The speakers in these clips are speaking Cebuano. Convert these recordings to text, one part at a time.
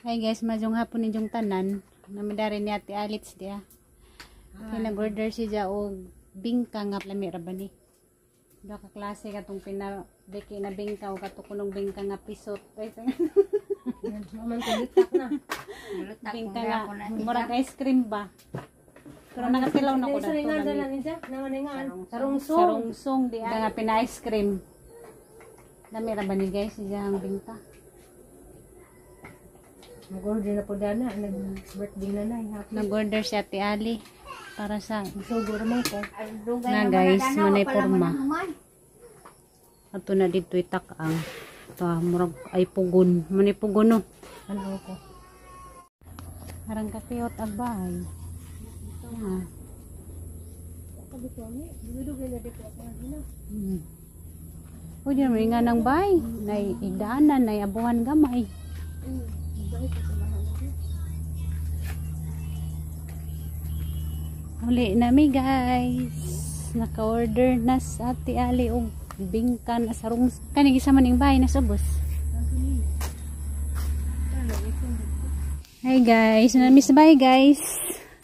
Hi guys, maayong hapon ninyong tanan. Namidari ni Ate Alits diya. Kay nag-order siya og bingka nga lami ra ba ni. Duha ka klase katong pinabiki na bingka o kato kunong bingka nga pisot. Ay, Man ko lutak na. Bingka nga murag ice cream ba. Pero nakatilaw na ko Sa dadto. nga Lami. dala niya, nangan nga sarungsong. Sarungsong di nga pina-ice cream. Lami ra ba ni guys siya ang bingka. Mag-order na po dana, nag-birthday na na, happy. Nag-order si Ate Ali para sa Sugo raman ko. na guys, manay porma. Ato na dito itak-ang. Ito ah, murag ay pugon. Manay pugon no. Ano ko? Arang kakiyot abay. Ito nga. Sabi ko, ni, dugay na dito ako na. Uy, di naman nga ng bay. Nay igdaanan, nay abuhan gamay. Huli na mi guys. Naka-order na sa Ate Ali og bingka na sarong. Kani gisa man ning bahay na subos. Hi guys, na-miss bye guys.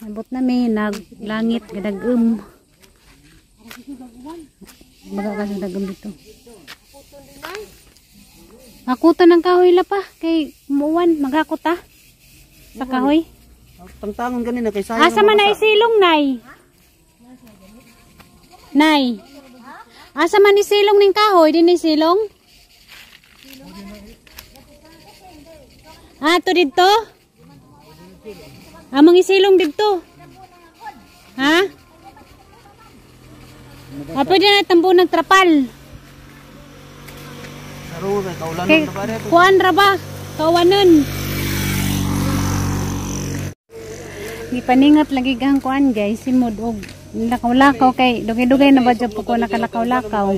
Abot na mi naglangit gadagum. Baga kasi dagum dito. Hakutan ng kahoy la pa kay muwan maghakot ta. Sa kahoy. Tangtangon ganina kay sayang. Asa man na isilong, Nay? Nay. Asa man isilong ning kahoy? Din isilong? Ah, to didto? Among isilong didto. Ha? Ah, pwede na tambo ng trapal. Saro kay kaulanon Kay na pare. kuan ra ba? Kawanon. Gipaningat lagi gang kuan guys, simod og lakaw-lakaw kay dugay-dugay na ba jud po ko nakalakaw-lakaw.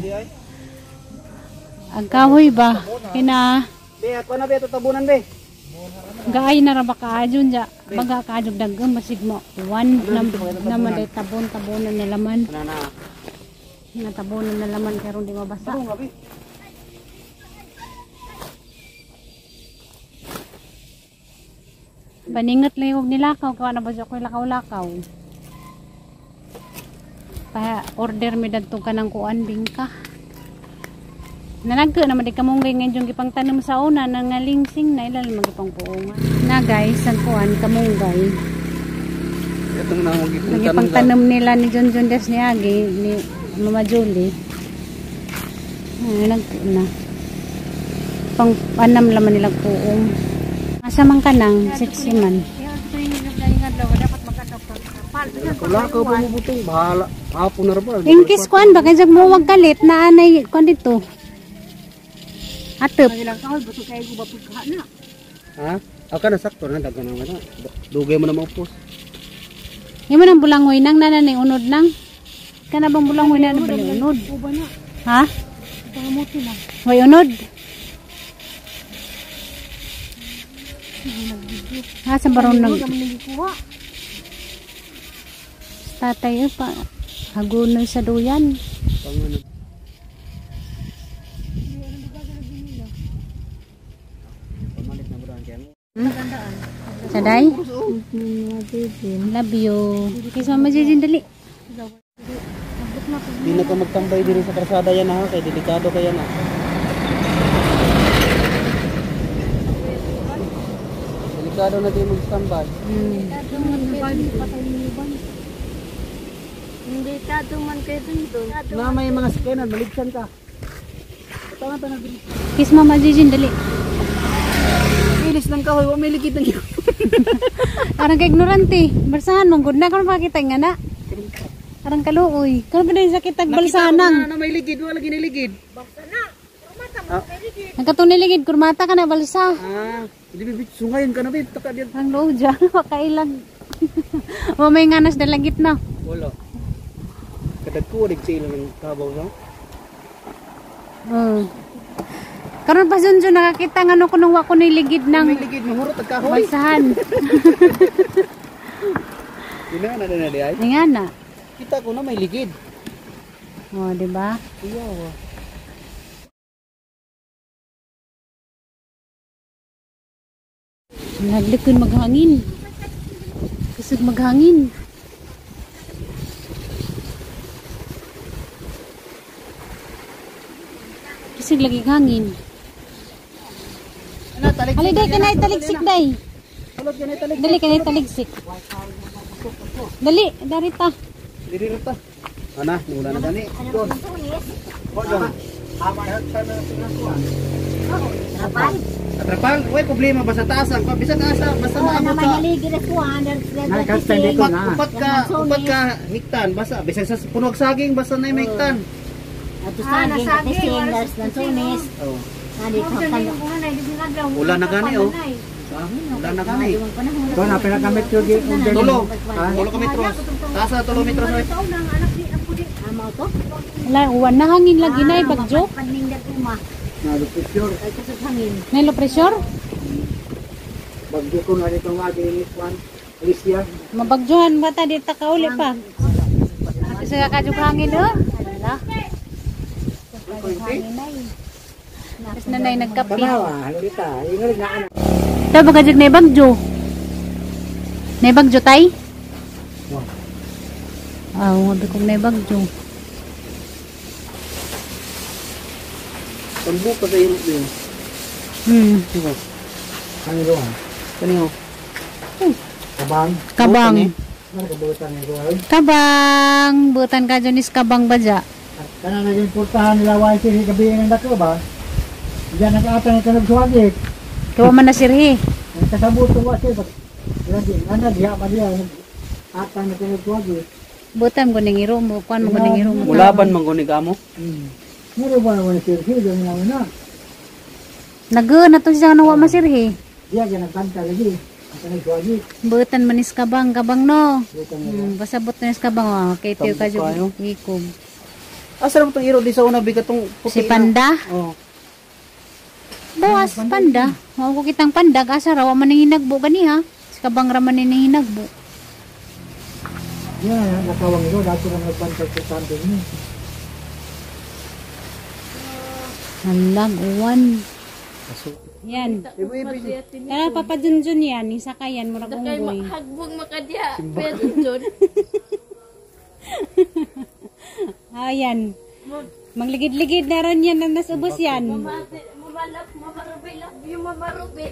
Ang kahoy ba kina Be, ako na be tatabunan be. Gaay na ra ba kaadyon ja. Baga kaadyo dagom basig mo. One naman day tabon-tabonan na laman. Ana na. Natabonan na laman karon di mabasa. Saro nga be. Paningat lang yung nilakaw, kawa na ba siya ko'y lakaw-lakaw. Pa order mi dadto ka ng kuan bingka. Nalagko naman di kamunggay ngayon yung gipang tanom sa una nangalingsing na ilal magipang puungan. Na guys, ang kuan kamunggay. Itong na mo gipang Nagipang tanom nila ni John John Des ni Agi ni Mama Julie. Ay, nagko na. Pang anam laman nila puong. Asa man ka nang sexy man. Lakaw pa mo butong bahala. Hapon na ra ba? In case kuan ba kay jag mo wag kalit na anay kuan dito. Atep. Ha? Aka na sakto na daghan na na. Dugay mo na maupos. Imo nang bulangoy nang nananay unod nang. Kana bang bulangoy na ba ni unod? Ha? Way unod. Ha sa baron nag tatay pa hagunoy sa duyan. Panganan. Pamalit na buran kay mo. Saday? Love you. Kiss Mama Jijin dali. Di na ka magtambay diri sa kalsada yan ha, kay delikado kaya na. Delikado na di magtambay. Hindi taduman kay dun. Na may mga scanner, maligsan ka. Tangan tangan diri. Kiss Mama Jijin dali. Ilis ng kahoy, wa may ligid ng Arang ka ignorante. Balsahan mong good na karon makita nga na. Arang kaluoy. Karon pa din sakit tag balsahan. Na may ligid, wala lagi niligid. Nagkatuniligid kurmata ka na balsa. Ah, di bibit sungayon ka na bib, taka diyan. Ang loob dyan, makailag. O may nganas dalagit na. Wala. Kadag ko rig sila ng kabaw no. Oh. Karon pa Junjun nakakita nga no kunong wa ko niligid ng May ligid mahurot ang kahoy. balsahan. Dina na na di ay. Nga na. Kita ko na may ligid. Oh, di ba? Iyaw. Naglikon maghangin. Kusog maghangin. Kusog lagi hangin. Ana, taligsik. Hali day kanay taligsik day. Sulod kanay taligsik. Dali kanay taligsik. Dali, darita. Diri ra ta. Ana, wala na gani. Doon. Doon. Trapal. Atrapal, way problema basta taas ang bisan asa basta Oh, maabot naman sa haligi na kuan. upat, upat ka hiktan basta bisan sa punog saging basta na may hiktan. Ato saging, katising, dars lansones. Oh. Nadi ko kan. Wala na gani oh. Wala na gani. Ito na, pinakamit yung order. Tulo. Tulo ka metros. Taas na tulo metros oy. Amaw to. Wala, uwan na hangin lagi na bagyo. Paningdat uma. Nalupicture. Kay kusog hangin. Nelo pressure? Bagyo ko na nitong ating one. Alicia. Mabagyohan ba ta dito ka uli pa? Kasi kakajug hangin oh. Wala. Hangin ay. Tapos nanay nagkape. Tanawa, halita. Ingaling na anak. Ito ba kajug na bagyo? Na bagyo tay? Ah, ngabi kong na bagyo. Tambo ka sa imo din. Diba? Ano doon? Kani oh. Kabang. Kabang. Ano kabutan ni Roy? Kabang. Butan ka dyan is kabang badya. At kana na yung purtahan nila YC sa gabi ng dako ba? Diyan nag-ata ni kanag suwagit. Kawa man na sirhi. Ang kasabot ko kasi lagi ana diha pa diha ata ni kanag suwagit. Butan ko ning iro mo. Kuan mo ko ning iro mo. Mulaban man guni kamo. Muro ba naman si Sir yung mga na. Nag na to siya nawa masirhi. Diya ka nagkanta lagi. Ang kanag suwagit. Butan man is kabang. Kabang no. Butan nila. Basta butan is kabang. Oh. Kay tiyo ka Tambo dyan. Ikog. Asa ra tong iro di sa una bigat tong puti. Si Panda. Oh. Buwas, panda. Mao ko kitang panda, asa raw man ning hinagbo gani ha. Si kabang ra man ning hinagbo. Diya nakawang iro dati na nagbantay sa kanto ni. Halag uwan. Yan. Ibu ibu. Tara Papa Junjun yan, isa ka yan murag unggoy. Hagbong makadya. Pero John, Ayan. Magligid-ligid na ron yan ang nasubos yan. mamalap, mamarubi, love you, mamarubi.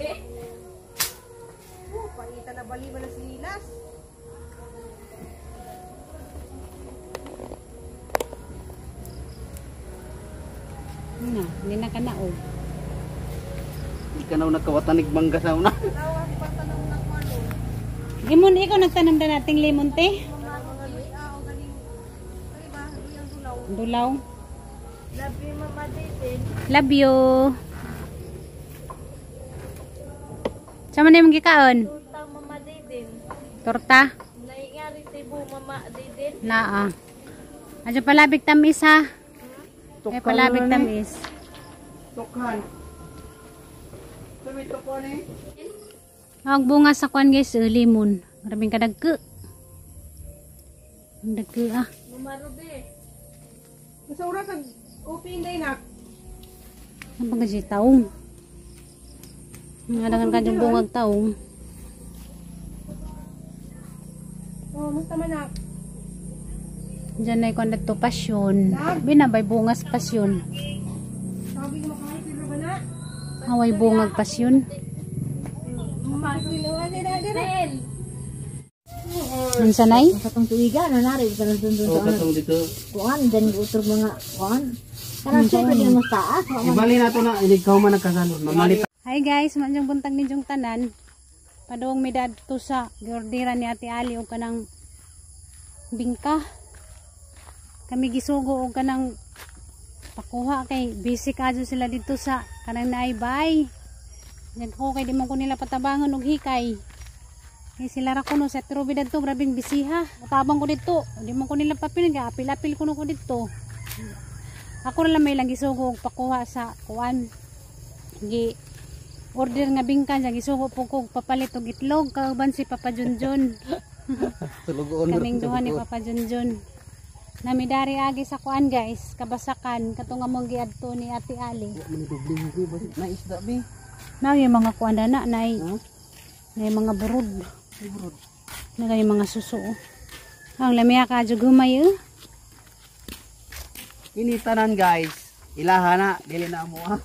Na, hindi na ka na oh. Di ka na nagkawatanig mangga sa una. Limon, ikaw nagtanam na nating limon te? Dulaw. Love you, Mama David. Love you. Sama na yung gikaon? Torta, Mama David. Torta? Naingari tibo, Mama David. Naa. Adyo palabig tamis ha. Ay palabig tamis. Tukhan. Sumito ko ni. Ang bunga sa kwan guys, limon. Maraming kadagke. Ang dagke ah. Mama Ruby. Sa oras ag open day na. Ang pagkaji taong. Nga dagan ka yung bungag taong. Oh, musta man nak. Diyan ay kwan to pasyon. Binabay bungas pasyon. Sabi ko makahay pero ba na? Away bungag pasyon. Mama, Del. Unsa nay? Sa tong tuiga na nari ka lang dun Oh, katong dito. kuan dan utrog mga kuan. Karang siya pwede mas taas. Ibali na to na ikaw man nagkasal. Mamali Hi guys, manjong buntag ninyong tanan. Padung mi dadto sa giordera ni Ate Ali og kanang bingka. Kami gisugo og kanang pakuha kay busy kadyo sila dito sa kanang naay bay. Diyan ko kay di man ko nila patabangon og hikay. Kay sila ra kuno sa Trubi dadto grabing bisiha. Tabang ko dito. Di man ko nila papilin kay apil-apil kuno ko dito. Ako ra lang may lang gisugo og pakuha sa kuan. Gi order nga bingka dyan gisugo po ko papalit og itlog kauban si Papa Junjun. Tulugon. Kaming duha ni Papa Junjun. Namidari agi sa kuan guys, kabasakan katong among giadto ni Ate Ali. Na isda bi. Mao yung mga kuan na nay. Huh? May mga burod. Burod. Na kayo mga suso. Oh. Ang lamya ka jud humay eh. Kini tanan guys. Ilaha na, dili na mo ah.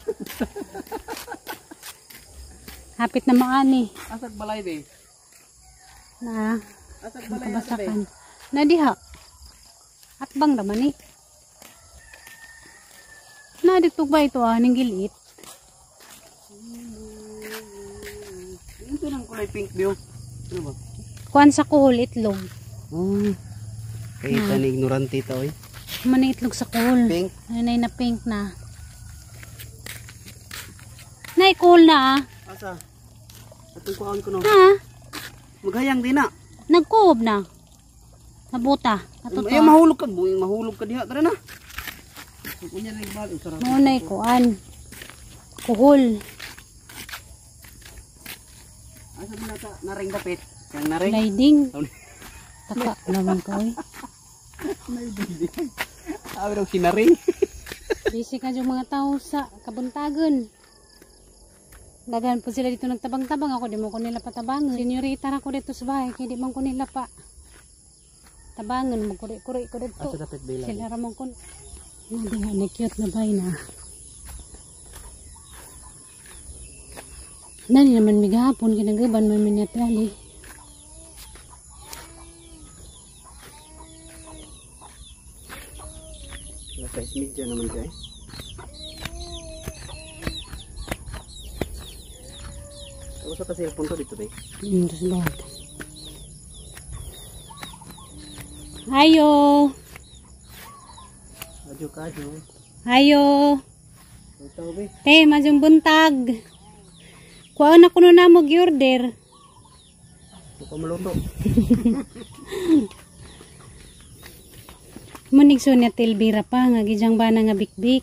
Hapit na maani. Asag balay be. Na. Asag balay Kabasakan. Na diha. Atbang naman eh. Na dito ba ito ah, ning gilit. Ito nang kulay pink biyo. Ano ba? Kuan sa kuhol itlog. Oh. Kay ita ni ignorante ito oy. Man itlog sa kuhol. Pink. Ay na pink na. Nay kuhol na ah. Asa? Atong kuhaon ko no. Ha? Maghayang din na. Nagkuob na. Nabuta. Ato Ay, mahulog ka, buing mahulog ka diha. Tara na. Unya na ibal, sarap. Mo na kuan. Kuhol. Asa man ata naring dapit? Yang naring. Sliding. Taka naman ko eh. Sabi daw sinaring. Busy ka yung mga tao sa kabuntagon. Daghan po sila dito nagtabang-tabang. Ako di mo ko nila patabangon. Senyorita ra ko dito sa bahay. Kaya di man ko nila pa tabangon. Magkuri-kuri ko dito. Asa dapit ba Sila ramon ko. Hindi nga na cute na bay na. Nani naman migahapon kinagaban man man niya. Nasa media naman siya eh. Ako sa cellphone ko dito ba? Terus bag. Ayo. Adyo ka, adyo. Ayo. Ito ba? Te, majong buntag. Kuha na kuno na mo gi-order. Ito maluto. Munig so ni Elvira pa nga gijang bana nga bikbik.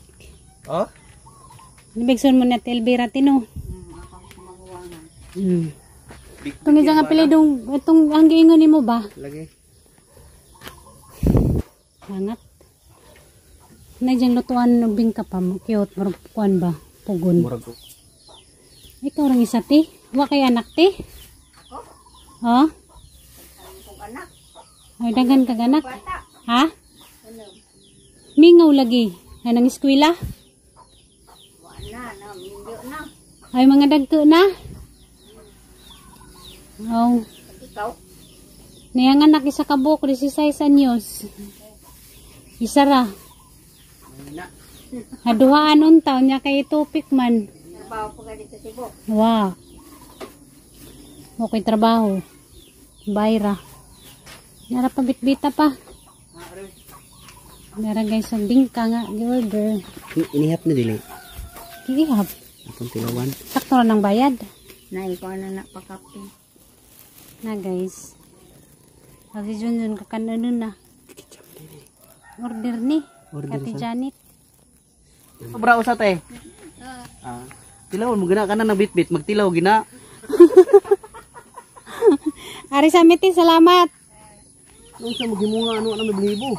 Oh? Nibigson mo ni Elvira tino. Itong gijang apelidong itong ang giingon nimo ba? Lagi. Hangat. Na diyang lutuan og bingka pa mo. Cute, murag kuan ba? Pugon. Murag ko. Ikaw rang isa ti. Wa kay anak ti? Ako? Ha? Anak. Ay daghan kag anak. Ha? Mingaw lagi. Ay nang eskwela? Wala na, minyo na. Ay mga dagko na. Oh. Ikaw? Niyang anak isa ka buok 16 anyos. Isa ra. Haduhaan untaw niya kay tupik man. Trabaho pa ka dito sa Cebu. Wa. Okay trabaho. Bayra. Nara pa bitbita pa. Nara guys ang bingka nga gi-order. Inihap na dili. Gihap. Atong tilawan. Sakto ra ng bayad. Na, ikaw na napakape. Na guys. Agi Junjun kakanon na. Order ni. Order Kati sa- Janet. Sobra usa te. Ah. Tilawan mo gina kana ng bitbit, magtilaw gina. Ari sa miti, salamat. Unsa mo gimunga ano na may blibo.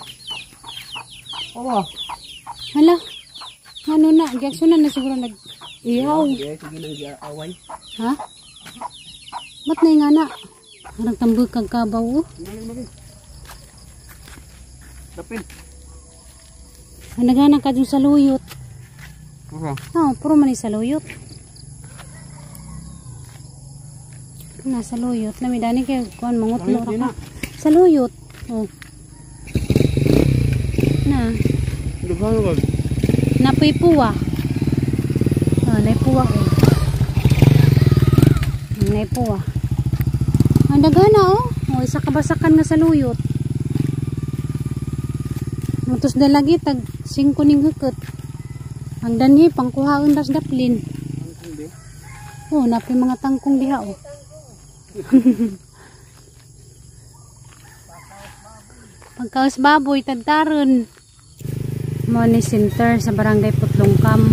Oh. Hala. Ano na? Giaksyonan na siguro nag ihaw. Sige, sige nang away. Ha? Ba't na nga na? Parang tambag kag kabaw oh. Dapin. Nagana ka dun sa luyot. Okay. Oh, puro man sa luyot. Nasa luyot. Nami dani kay kuan mangutlo ra ka. Sa luyot. Oh. Na. Dugang wag. Napoy puwa. Oh, naipuwa oh. Naipuwa. Ang dagana oh. Oh, isa ka basakan nga sa luyot. Mutos dalagi tag 5 ning hukot. Ang danhi pangkuhaon ras daplin. Oh, napi mga tangkong diha oh. Pagkaos baboy tagtaron. Money Center sa Barangay Putlongkam.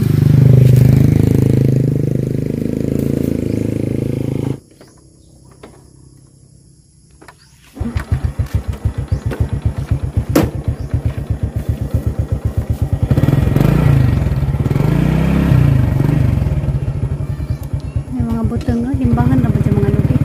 May mga butong, oh, limbahan na ba dyan mga lugi?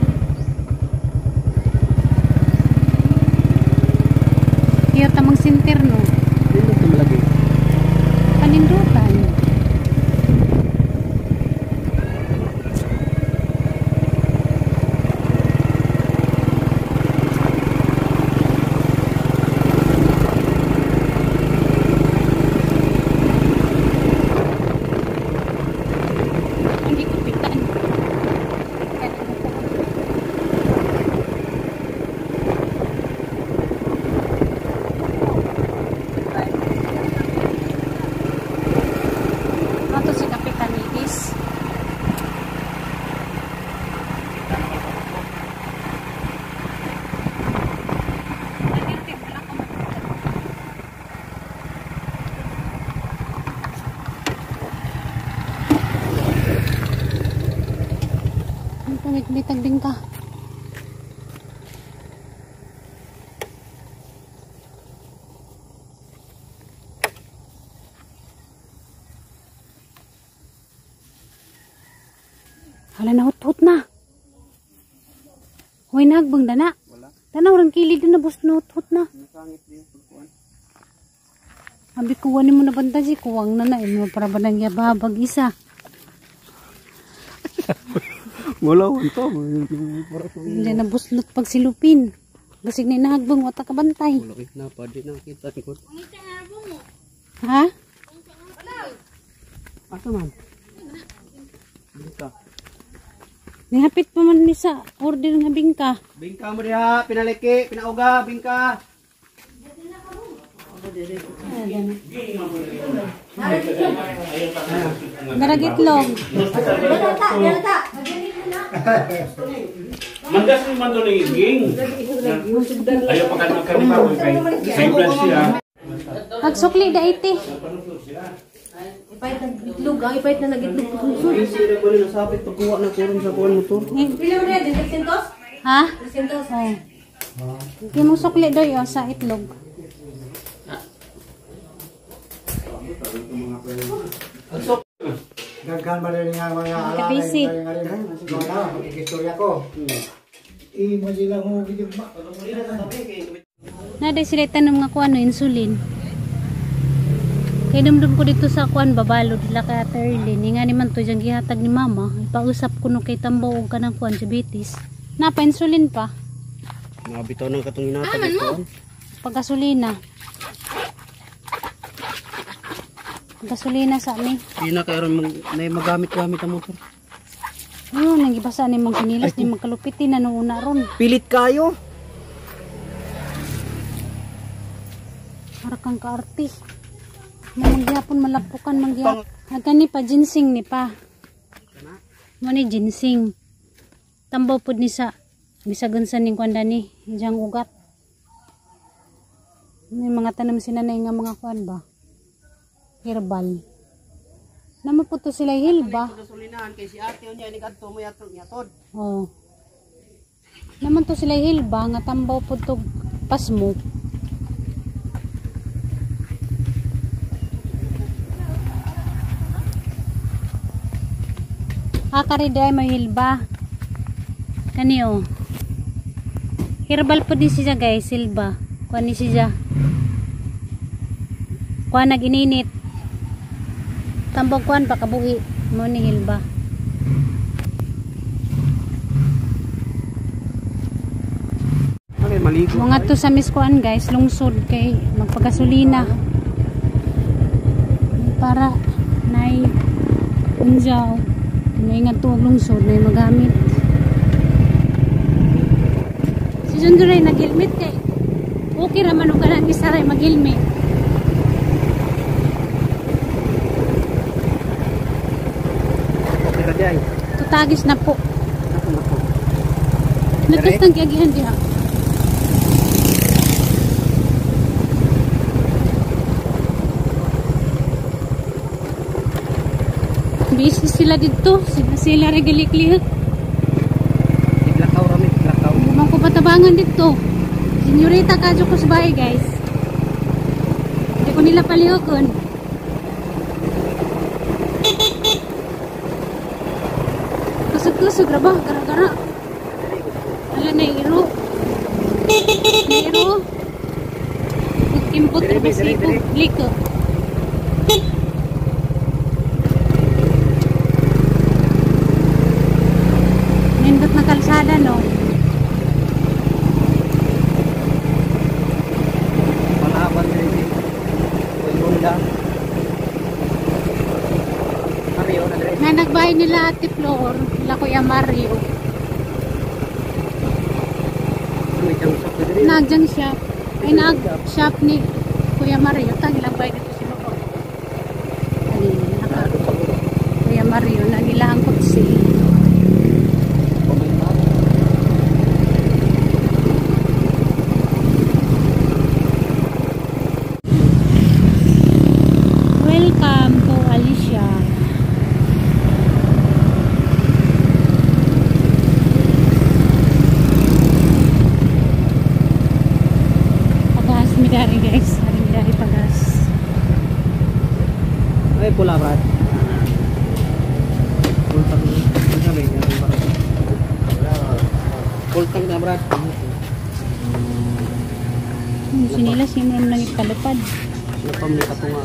Palitag bingka. Hala na hut-hut na. Hoy nagbang dana. Wala. Tanaw rang kilid na bus na hut-hut na. Nasangit din pagkuan. Abi kuha ni mo na banta si kuwang na na imo para ba nang yababag isa. Wala to. Hindi na buslot pag silupin. Basig na inahagbang wata ka bantay. Wala na pa di na kita ko. Ha? Asa man? Bingka. Nihapit pa man ni sa order nga bingka. Bingka mo diha, pinaliki, pinauga, bingka. Daragitlog. Mandas ni man doon ging. Ayaw pa ka magkanipa ko kay high blood siya. Agsukli da iti. Ipait na itlog, ang ipait na nagitlog kusod. Easy na ko rin nasapit pagkuha na kurong sa kuan motor. Pila mo rin, 300? Ha? 300. Oh. Di mo sukli doy oh, sa itlog. Daghan ba rin nga mga alalay Kabisi. nga rin nga rin. Istorya ko. Imo sila mo gidugma. Naday sila tanom nga kuan no insulin. Kay dumdum ko dito sa kuan babalo dila kay Ate Erlyn. Nga ni man to diyang gihatag ni mama. Ipausap ko no kay tambo og kanang kuan diabetes. Napa insulin pa. Nabitaw ng katong hinatag ito. Paggasolina. Gasolina sa amin. Di na karon mag na magamit-gamit ang motor. Ayun, nang gibasa ni mong kinilas ni magkalupitin na nung una ron. Pilit kayo. Para kang kaarte. Mangyapon malapukan mangyapon. Agani pa ginseng ni pa. Mo ni ginseng. Tambaw pud ni sa bisag unsa ning kuan dani, ijang ugat. May mga tanom sila na nga mga kuan ba? Herbal. Namo po to sila hilba. Gasolinahan kay si ate unya ni kadto mo yatong yatod. Oh. Naman to sila hilba nga tambaw po to pasmo. Ah, kari day may hilba. Kani oh. Herbal po din siya guys, silba. Kuha ni siya. Kuha nag-ininit. Tambog kuan pakabuhi mo ni hilba. Okay, maligo. Mga to sa miskuan guys, lungsod kay magpagasolina. Para nay unjaw may nga to lungsod nay magamit. Si John Duray nag-helmet kay okay ra man og kanang isa ra mag-helmet. Okay ra diay. Tutagis na po. Ako na po. Nagkastang giagihan diha. Busy sila dito. Sila regaliklihok. Iglakaw ra mi, iglakaw. Umang ko patabangan dito. Senyorita kadyo ko sa bahay guys. Hindi ko nila palihokon. Kusog-kusog ra ba? Gara-gara. Ala na iro. Iro. Kimpot ra ba siya? Liko. Nindot na kalsada no. Palaban diri. Honda. Mario na dire. Na nagbahay nila Ate Flor, nila Kuya Mario. May junk shop na diri. Nagjang shop. Ay nag shop ni Kuya Mario. Tang ilang bahay dito si Baba. Ay, naka Kuya Mario na nila ang kutsi. Welcome to Alicia. Dari guys, dari pagas. Ay, pula, Brad. Full tank na, full tank na, Brad. Sinila si mo nang ipalupad. Napam ni katunga.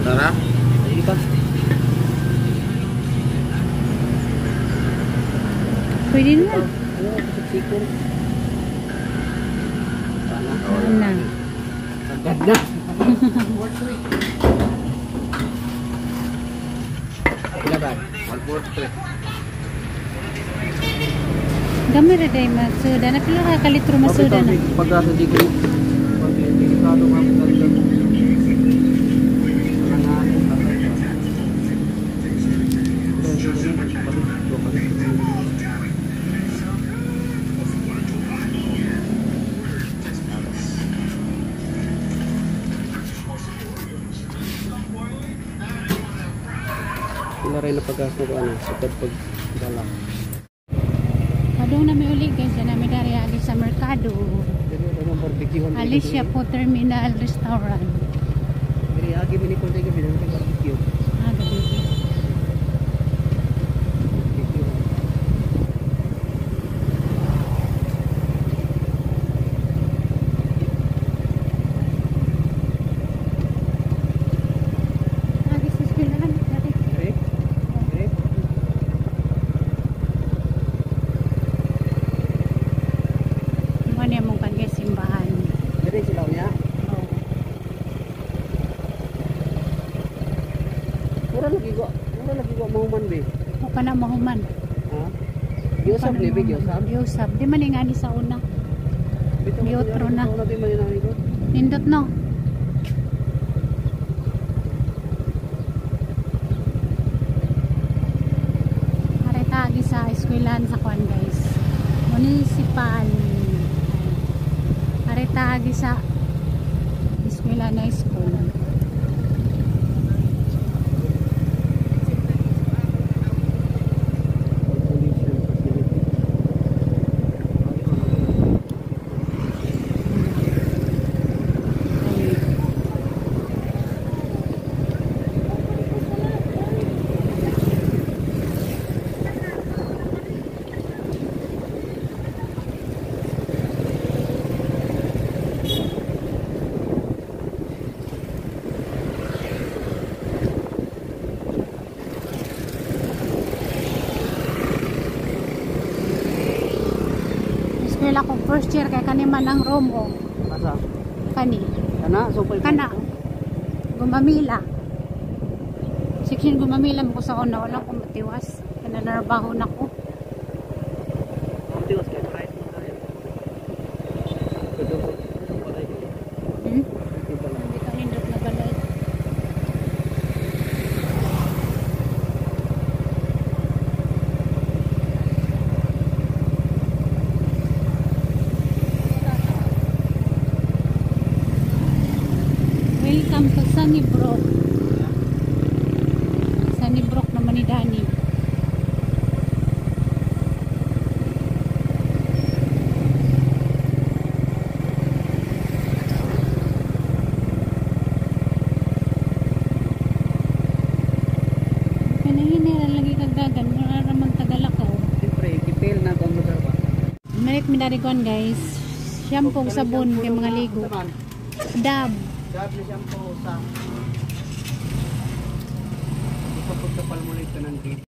Tara. Sige pa. Pwede na. Ano, sisikon. Sana. Ano na. Sagad na. Pila ba? 143. Gamay ra day masuda na pila ka kalitro masuda na. Pagkaso di ko. Delikado nga po talaga. Wala rin na pagkas na ko ano, sa pagdala. Padung na mi uli guys, na mi dari agi sa merkado. Alicia po Terminal Restaurant. Diri agi mi ni ko diri gabi barbecue. Ah, gabi. Barbecue. Agi sa eskwelahan. Dati. Diri. Diri. Mo niya mong kan guys simbahan. Diri sila niya. Oh. Mura lagi ko, mura lagi ko mahuman be. O pa na mahuman. Ha? Giusab ni be, giusab. Giusab. Di man ingani sa una. Giotro na. Una di man inani ko. Nindot no. Areta agi sa eskwelahan sa kuan guys. Municipal. Areta agi sa eskwelahan na school. Population facility. Ay. Eskwela ko first year kay kani man ang room o Asa? kani. Kana so pa. Kana. Gumamila. Section Gumamila mo ko sa una wala ko matiwas. Kana narbaho na ko. Tiwas kay price mo tayo. Ito balay. Ito balay. Dito nindot na balay. Welcome to Sunnybrook. Sunnybrook naman ni Danny. Pinahinira lagi kagdagan, mura ramang tagalakaw. Siyempre, gipil na ang lugar ba? Malit minariguan guys. Shampoo, sabon kay mga ligo. Dab. Dab na shampoo sa. Ikaw pagkapalmulit ka ng dito.